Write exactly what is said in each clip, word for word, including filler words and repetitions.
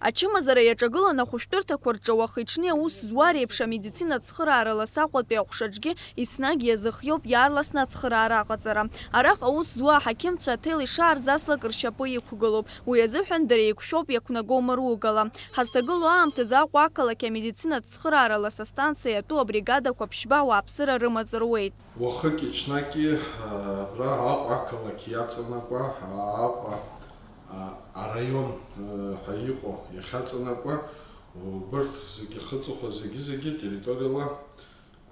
Ачымазара иаҿагылан ахәышәтәырҭақәа рҿы уахи-ҽни аус зуа реиԥш амедицинатә цхыраара лас Аҟәатәи аҟәшаҿгьы еснагь иазыхиоуп иаарласны ацхыраара аҟаҵара. Араҟа аус зуа аҳақьымцәа аҭел ишаарӡаслак ршьапы иқәгылоуп. Уи азыҳәан дара еиқәшәоуп иақәнагоу мыругала. Ҳазҭагылоу аамҭазы Аҟәа ақалақь амедицинатә цхыраара лас астанциа иатәу абригадақәа ԥшьба ауааԥсыра рымаҵ руеит. Уахыки-ҽнаки, а, абра Аҟәа ақалақь иаҵанакуа, а, Аҟәа, а, араион, а, ҳәа иҟоу иахьаҵанакуа, убырҭ зегьы ахыҵыхәа зегьы-зегьы территориала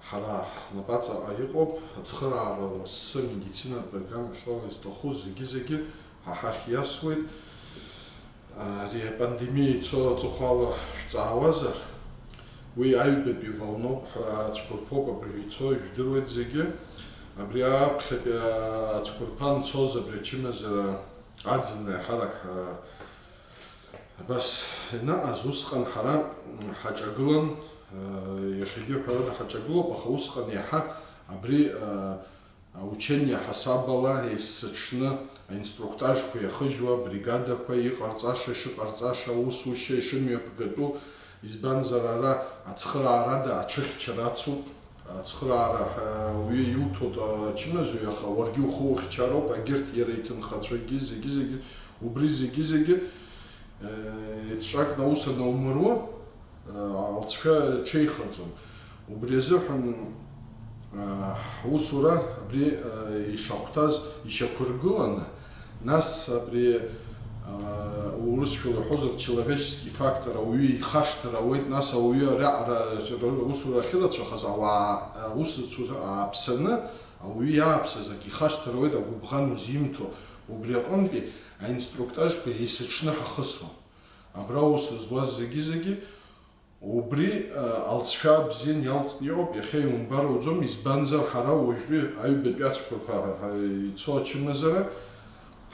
ҳара ҳнапаҵаҟа иҟоуп, ацхыраара лассы медицинатә программахьала изҭаху зегьы-зегьы ҳа ҳахь иасуеит. Ари апандемиа ицо аҵыхәала шәҵаауазар, уи аҩбатәи волноуп ҳәа ацәқәырԥоуп абыржәы ицо, ижәдыруеит зегьы. Абри аԥхьатәи ацәқәырԥа анцоз абри ачымазара аӡынра иаҳарак ҳа-, абас ианыҟаз, усҟан ҳара ҳаҿагылан, иахьагьы ҳәарада ҳаҿагылоуп, аха усҟан иаҳа абри, Аучение ҳасабала есыҽны аинструктажқәа иахыжьуа абригадақәа иҟарҵаша, ишыҟарҵаша, аусушьа ишымҩаԥгатәу, избанзар, ара ацхыраарада аҽыхьчара ацуп. Ацхыраара ҳа-, уаҩы иуҭоит ачымазаҩ, аха уаргьы ухы ухьчароуп, агьырҭ иара иҭынхацәагьы, зегьы-зегьы, убри зегьы-зегьы, э, еҵәҵәак наус анаумыруа, алҵшәа ҽеихаӡом. Убри азыҳәан, ҳусура абри ишахәҭаз ишьақәыргыланы, нас абри, урысшәала уҳәозар, человеческий фактор, ауаҩы ихашҭыр ауеит, нас ауаҩы ари аҟара усура ахьырацәахаз, ауаа аусуцәа ааԥсаны, ауаҩы иааԥсаз акы ихашҭыр ауеит, агәыбӷан узимҭо, убри аҟынтәи аинструктажқәа есыҽны ҳахысуан. Абра аус зуаз зегьы-зегьы убри, а, алҵшәа бзиан иалҵны иҟоуп, иахьа иумбар ауӡом, избанзар, ҳара уажәтәи аҩбатәи ацәқәырԥа ҳа-, ҳа-, ицо ачымазара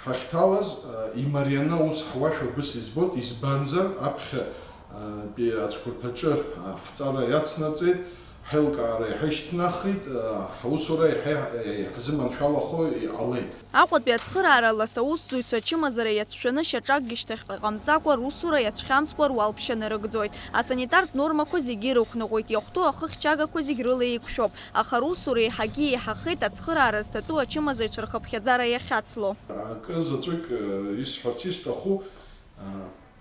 ҳахьҭалаз, а, имарианы аус ҳуашәа убыс избоит, избанзар, аԥхьа, а, тәи ацәқәырԥаҿы, а, ҳҵара иацнаҵеит, ҳаилкаара иаҳа ишьҭнахит, а, ҳусура иаҳа иҳ-, иҳзыманшәалахо иҟалеит. Аҟәатәи ацхыраара лас аусзуҩцәа ачымазара иацәшәаны шьаҿакгьы шьҭахьҟа иҟамҵакәа, русура иацәхьамҵкәа руалԥшьа нарыгӡоит. Асанитартә нормақәа зегьы ирықәныҟәоит, иахәҭоу ахыхьчагақәа зегь рыла еиқәшәоуп, аха русура еиҳагьы еиҳахеит ацхыраара зҭатәу ачымазаҩцәа рхыԥхьаӡара иахьацло. Акы заҵәык, э, исҳәарц исҭаху, э,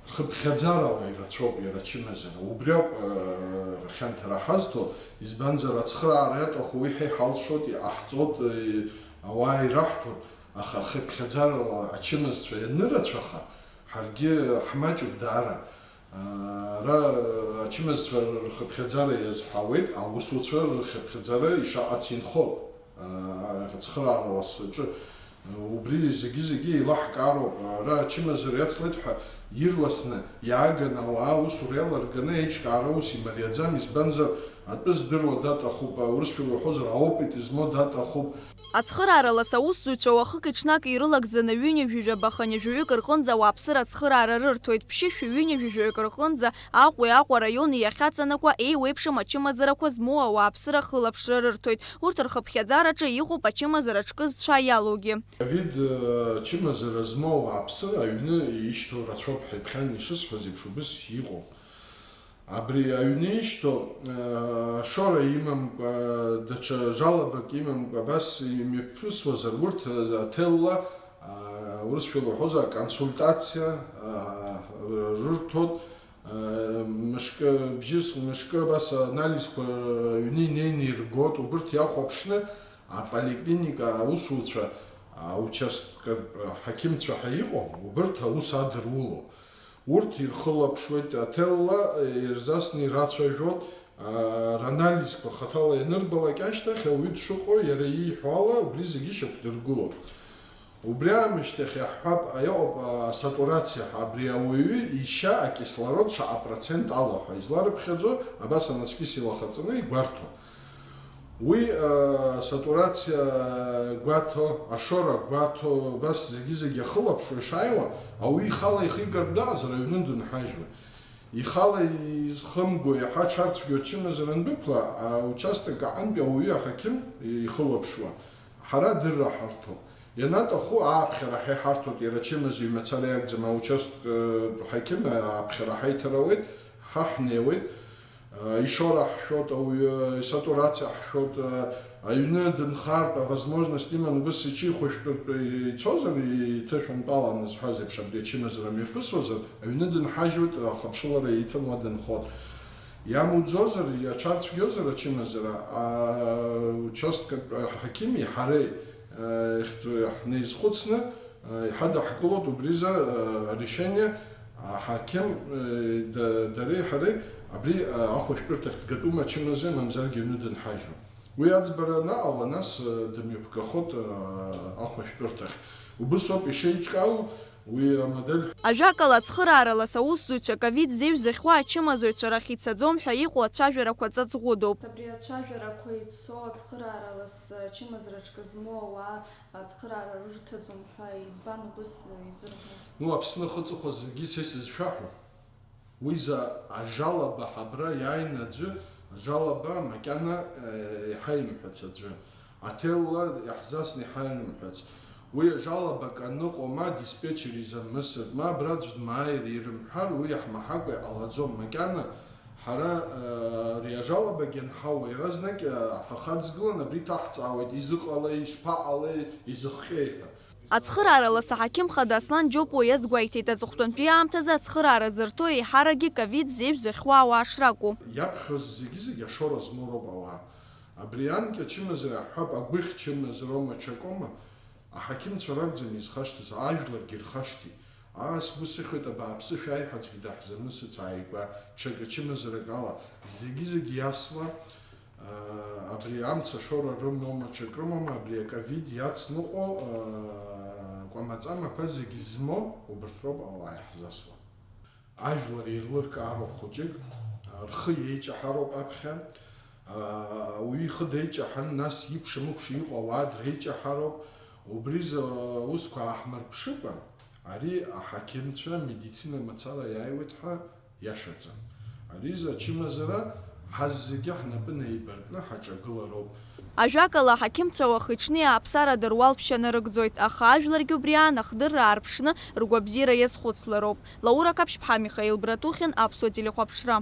хыԥхьаӡарала ирацәоуп иара ачымазара. Убри ауп, э, хьанҭара ҳазҭо, избанзар, ацхыраара иаҭаху уи ҳа иҳалшоит, иҟаҳҵоит, э, ауаа ираҳҭоит, аха хыԥхьаӡарала ачымазцәа ианырацәаха, ҳаргьы ҳмаҷуп даара. Ара ачымазцәа рхыԥхьаӡара иазҳауеит, аусуцәа рхыԥхьаӡара ишаҟац инхоуп. Ацхыраара лассы аҿы убри зегьы-зегьы еилаҳкаароуп. Ара ачымазара иацлеит ҳәа ирласны иааганы ауаа аусура иаларганы аиҿкаара ус имариаӡам, избанзар, атәы здыруа даҭахуп, аурысшәала уҳәозар, аопыт змоу даҭахуп. Ацхыраара лас аусзуҩцәа уахыки-ҽнаки ирылагӡаны ҩынҩажәижәаба хынҩажәаҩык рҟынӡа ауааԥсыра ацхыраара рырҭоит, ԥшьышәи ҩынҩажәижәаҩык рҟынӡа Аҟәеи Аҟәа раиони иахьаҵанакуа еиуеиԥшым ачымазарақәа змоу ауааԥсыра ахылаԥшра рырҭоит. Урҭ рхыԥхьаӡараҿы иҟоуп ачымазара ҿкы зцәа иалоугьы. Ковид, э, чымазара змоу ауааԥсыра аҩны ишьҭоу рацәоуп ҳәа иԥхьан ишысҳәаз еиԥш убыс иҟоуп. Абри аҩны ишьҭоу, э, ашора имамкәа, даҽа жалобак имамкәа, абас имҩаԥысуазар, урҭ, э, аҭелла, э, урысшәала уҳәозар, аконсультациа, э, рырҭоит, э, мышкы, бжьыс, мышкы абас анализқәа аҩны инеины иргоит, убырҭ иахәаԥшны аполиклиника аусуцәа, аучасткатә ҳақьымцәа ҳәа иҟоу, убырҭ аус адырулоуп. Урҭ ирхылаԥшуеит аҭелла, ирзасны ирацәажәоит, а, ранализқәа хаҭала ианырбалак ашьҭахь, ауаҩы дшыҟоу иара ииҳәо ала убри зегьы шьақәдыргылоуп. Убри аамышьҭахь иаҳҳәап, иҟоуп асатурациа ҳәа, абри ауаҩы ишьа акислород шаҟа процент ала ҳәа изларыԥхьаӡо, абас анаҵәкьыс илахаҵаны игәарҭо. Уи, э, сатурациа гәаҭо, ашора гәаҭо, убас зегьы-зегьы ахылаԥшуа ишааиуа, ауаҩы ихала ихигартә даҟазар аҩны дынҳажьуеит. Ихала изхымго, иаҳа аҽарцәгьоу ачымазара андәықәла, аучасток аҟынтәи ауаҩы аҳақьым ихылаԥшуа. Ҳара адырра ҳарҭоуп. Ианаҭаху ааԥхьара ҳа иҳарҭоит, иара ачымазаҩ мацара иакәӡам, аучастка ҳақьым ааԥхьара ҳаиҭаруеит, ҳа ҳнеиуеит, ишора ҳшәоит, ауаҩы исатурациа ҳшәоит, аҩны дынхартә авозможность иман, убыс иҽихәышәтәыртә ицозар, иҭышәынтәаланы зҳәаз еиԥш абри ачымазара мҩаԥысуазар, аҩны дынҳажьуеит, ахыԥшылара иҭан уа дынхот. Иамуӡозар, иаҽарцәгьозар ачымазара, аучасткатә ҳақьыми ҳареи, ихьӡ-, ҳнеизхәыцны, иҳадаҳкылоит убризы, арешение, аҳақьым, да-, дареи ҳареи абри, ахәышәтәырҭахь дгатәума ачымазаҩ, мамзаргьы аҩны дынҳажьуа. Уи аӡбара анаҟала, нас, дымҩаԥгахоит, ахәышәтәырҭахь. Убыс ауп ишеиҿкаау. Уи амодель. Ажәакала, ацхырааралас аусзуҩцәа ковид зеижә зыхьуа ачымазаҩцәа рахь ицаӡом ҳәа иҟоу ацәажәарақәа ҵаҵӷәыдоуп. Абри ацәажәарақәа ицо ацхырааралас ачымазара ҿкы змоу ауаа ацхыраара рырҭаӡом ҳәа избан убыс изырҳәо? Ну, Аԥсны ахы-, аҵыхәа зегьы са исызшәаҳәом. Уи за-, ажалаба ҳабра иааины аӡәы, ажалаба макьана, э, иҳаимҳәац аӡәы. Аҭелла иаҳзасны иҳаимҳәац. Уи ажалабак аныҟоу ма диспетчер изамысыр, ма абра аӡә дмааир ирымҳәар, уи иаҳмаҳакәа иҟалаӡом. Макьана ҳара, э, ари ажалабагь анҳауа, иаразнак, э, ҳахаҵгылан абри ҭаҳҵаауеит, изыҟалеи, ишԥаҟалеи, изыхҟьеи ҳәа. Ацхырааралас аҳақьым хада Аслан Џьопуа иазгәеиҭеит, аҵыхәтәантәи аамҭазы ацхыраара зырҭо еиҳаракгьы ковид зеижә зыхьуа ауаа шракәу. Иаԥхьоз зегьы-зегьы ашора змоу роуп ауаа. Абри анкьа чымазара ҳҳәап, агәыхь чымазароума, ҽакоума, аҳақьымцәа ракәӡам изхашҭыз, ажәларгьы ирхашҭит. Аа, сгәы сыхьуеит, абааԥсы, шәааи ҳәа аӡәгьы даҳзамысыц ааигәа, ҽакы чымазарак ала, зегьы-зегь иасуа, аа, абри амца шора рымоума, ҽак рымоума, абри аковид иацныҟәо, аа, кәамаҵамақәа зегь змоу убырҭ роуп ауаа иаҳзасуа. Ажәлар еилыркаароуп хәыҷык, рхы еиҷаҳароуп аԥхьа, ауаҩы ихы деиҷаҳан, нас икәша-мыкәша иҟоу ауаа дреиҷаҳароуп. Убризы аусқәа ааҳмырԥшыкәа, ари аҳақьымцәа, амедицина мацара иааиуеит ҳәа иашаӡам. Аризы ачымазара ҳаззегьы ҳнапы неибаркны ҳаҿагылароуп. Ажәакала, аҳақьымцәа уахи-ҽни ааԥсара дыруалԥшьа нарыгӡоит, аха ажәларгьы убри аан ахдырра аарԥшны ргәабзиара иазхәыцлароуп. Лаура Қаԥшьԥҳа, Михаил Братухин, Аԥсуа телехәаԥшра.